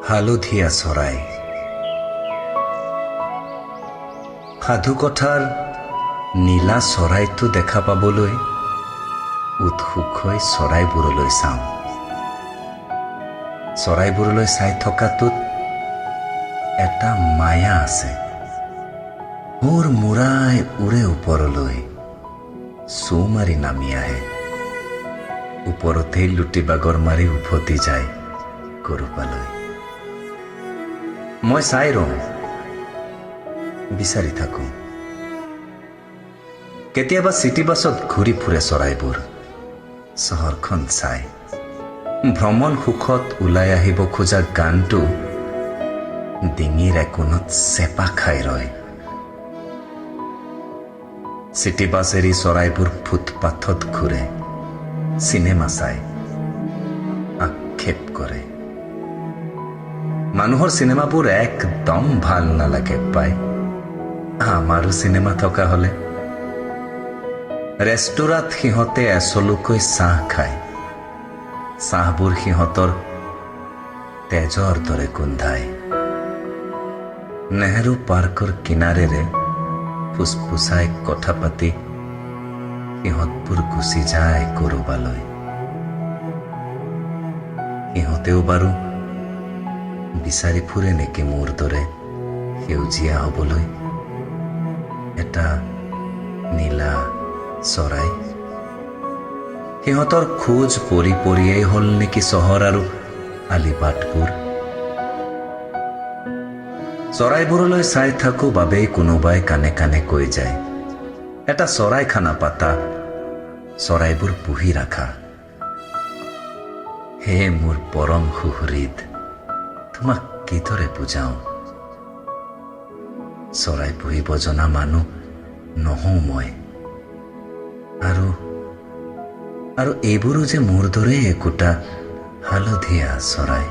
হালধীয়া চৰাই। সাধুকথাৰ নীলা চৰাইটো দেখা পাবলৈ উৎসুক হৈ চৰাইবোৰলৈ চাওঁ। চৰাইবোৰলৈ চাই থকাটোত এটা মায়া আছে। হুৰ মূৰাই উৰে ওপৰলৈ, চৌ মাৰি নামি আহে, ওপৰতেই লুটি বাগৰ মাৰি উভতি যায় কৰবালৈ। মই চাই ৰওঁ, বিচাৰি থাকোঁ। কেতিয়াবা চিটি বাছত ঘূৰি ফুৰে চৰাইবোৰ, চহৰখন চাই। ভ্ৰমণ সুখত ওলাই আহিব খোজা গানটো ডিঙিৰ একোণত চেপা খাই ৰয়। চিটি বাছ এৰি চৰাইবোৰ ফুটপাথত ঘূৰে, চিনেমা চায়, আক্ষেপ কৰে। মানুহৰ চিনেমাবোৰ একদম ভাল নালাগে পাই। আমাৰো চিনেমা থকা হলে। ৰেস্তোৰাঁত সিহঁতে এচলুকৈ চাহ খায়। চাহবোৰ সিহঁতৰ তেজৰ দৰে গোন্ধায়। নেহেৰু পাৰ্কৰ কিনাৰেৰে ফুচফুচাই কথা পাতি সিহঁতবোৰ গুচি যায় কৰবালৈ। সিহঁতেও বাৰু বিচাৰি ফুৰে নেকি মোৰ দৰে সেউজীয়া হবলৈ এটা নীলা চৰাই? সিহঁতৰ খোজ পৰি পৰিয়েই হ'ল নেকি চহৰ আৰু আলিবাটবোৰ? চৰাইবোৰলৈ চাই থাকো বাবেই কোনোবাই কাণে কাণে কৈ যায়, এটা চৰাইখানা পাতা, চৰাইবোৰ পুহি ৰাখা। হে মোৰ পৰম সুহৃদ, তোমাক কিদৰে বুজাওঁ? চৰাই পুহিব জনা মানুহ নহওঁ মই। আৰু এইবোৰো যে মোৰ দৰেই একোটা হালধীয়া চৰাই।